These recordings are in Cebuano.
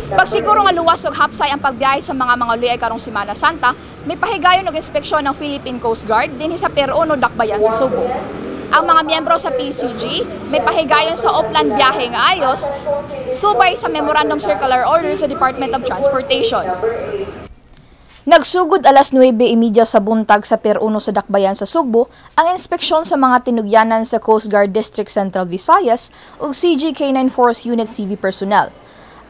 Pagsiguro nga luwas ug hapsay ang pagbiyahe sa mga manguliyay karong Semana Santa, may pahigayon og inspeksyon ng Philippine Coast Guard dinhi sa Pier 1 Dakbayan sa Sugbo. Ang mga miyembro sa PCG may pahigayon sa Oplan Biyahe nga Ayos subay sa Memorandum Circular Order sa Department of Transportation. Nagsugod alas 9:30 sa buntag sa Pier 1 sa Dakbayan sa Sugbo ang inspeksyon sa mga tinugyanan sa Coast Guard District Central Visayas ug CG K9 Force Unit CV personnel.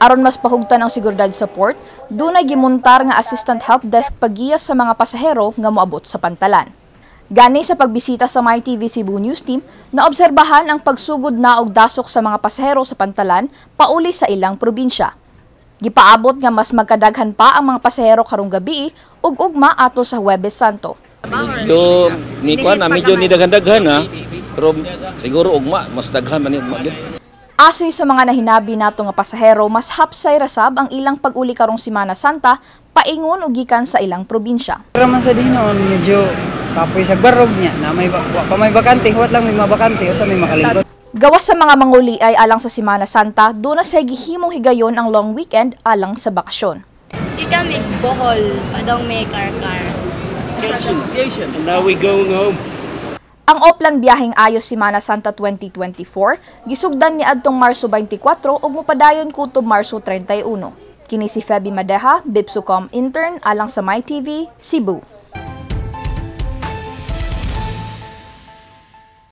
Aron mas pahugtan ang seguridad sa port, dunay gimuntar nga assistant help desk paggiya sa mga pasahero nga moabot sa pantalan. Gani sa pagbisita sa MyTV Cebu News Team, naobserbahan ang pagsugod na og dasok sa mga pasahero sa pantalan pauli sa ilang probinsya. Gipaabot nga mas magkadaghan pa ang mga pasahero karong gabi ug ugma ato sa Huwebes Santo. Medyo ni kuan na medyo ni daghan-daghan ha. Pero siguro ugma mas daghan man ni ugma gyud. Asoy sa mga nahinabi nato nga pasahero, mas hapsay rasab ang ilang pag-uli karong Semana Santa paingon og gikan sa ilang probinsya. Pero man sa dinoon, medyo kapoy sa barog niya na may wa pa may bakante, huwat lang may mabakante usa may makalingkod. Gawas sa mga manguli ay alang sa Semana Santa, duna say gihimong higayon ang long weekend alang sa bakasyon. Gikan mig Bohol, padong may Carcar. And now we going home. Ang Oplan Biyaheng Ayos Semana Santa 2024 gisugdan ni adtong Marso 24 ug mopadayon kutob Marso 31. Kini si Feby Madeja, Bipsocom intern alang sa MyTV, Cebu.